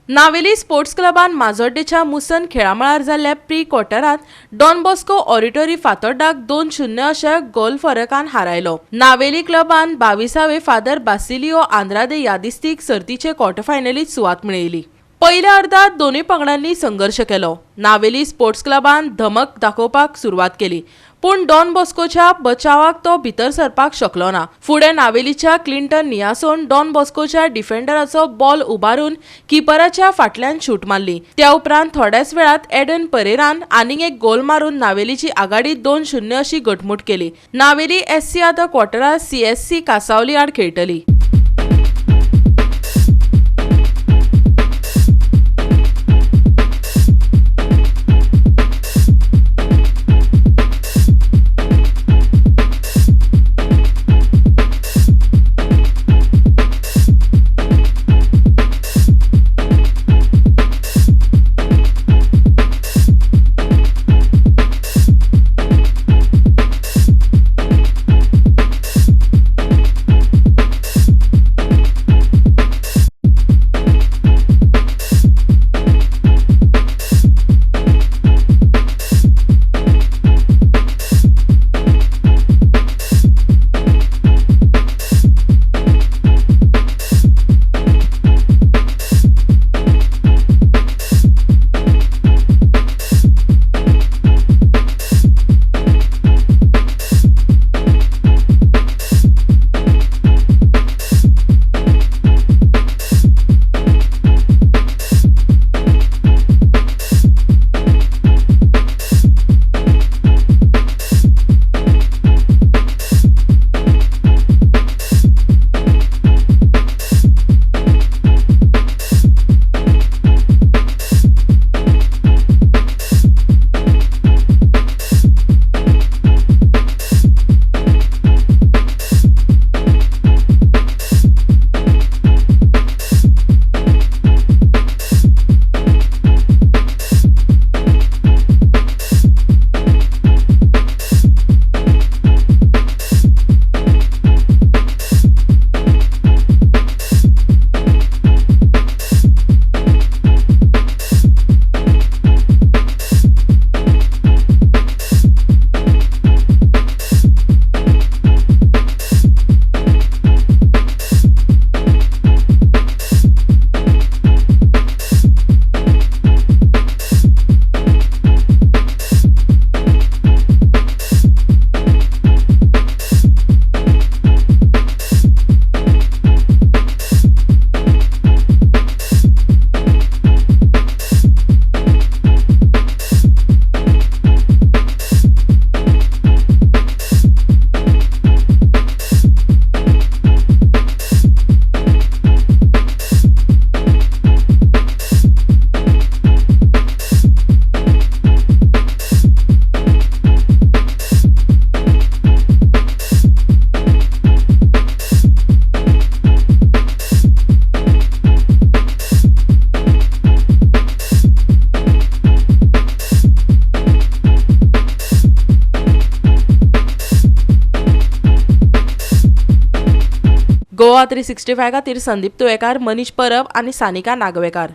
Navelim sports क्लबान माजोड्डेच्या मुसन खेळामळार जाल्ल्या प्री क्वॉर्टरांत डॉन बॉस्को ऑरिटोरी फातोड्डाक 2-0 अशा गोल फरकान हारायलो. नावेली क्लबान 22वे फादर बासिलियो आंद्रादे यादिस्तीक सर्तीचे क्वॉर्टर फायनलीत सुवात मेळयली. पयल्या अर्दात दोनूय पंगडांनी संघर्श केलो. नावेली स्पोर्ट्स क्लबान धमक दाखोवपाक सुरवात केली, पूण डॉन बॉस्कोच्या बचावाक तो भितर सरपाक शकलो ना. फुडें नावेलीच्या क्लिंटन नियासोन डॉन बॉस्कोच्या डिफेंडराचो बॉल उबारून किपराच्या फाटल्यान शूट मारली. त्या उपरांत थोड्याच वेळात एडन परेरान आनीक एक गोल मारून नावेलीची आघाडी 2-0 अशी घटमूट केली. नावेली एससी आतां क्वॉर्टरात सीएससी कासावली आड खेळटली. गोवा 365 खातीर संदीप तुयेकार, मनीष परब आनी सानिका नागवेकार.